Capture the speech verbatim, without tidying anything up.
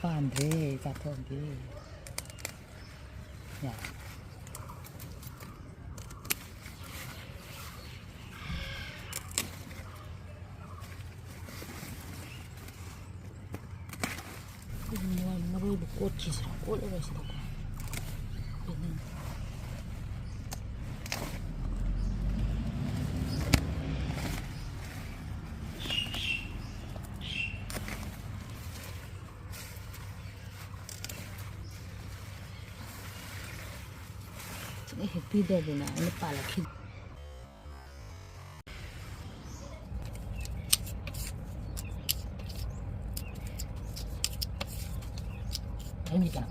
ꯄꯥꯟꯗ꯭ꯔꯦ, ꯆꯥꯊꯣꯛꯑꯒꯦ꯫ ꯌꯥ꯫ ꯃꯔꯣꯏ-, ꯃꯔꯣꯏꯕꯨ ꯀꯣꯠꯈꯤꯁꯤꯔꯥ? ꯀꯣꯠꯂꯔꯣꯏꯁꯤꯗꯀꯣ꯫ ꯁꯨꯡꯍꯦꯛ ꯍꯦꯛꯄꯤꯗꯗꯅ ꯑꯩꯅ ꯄꯥꯜꯂꯛꯈꯤ꯫ ꯍꯩꯃꯤꯀ꯫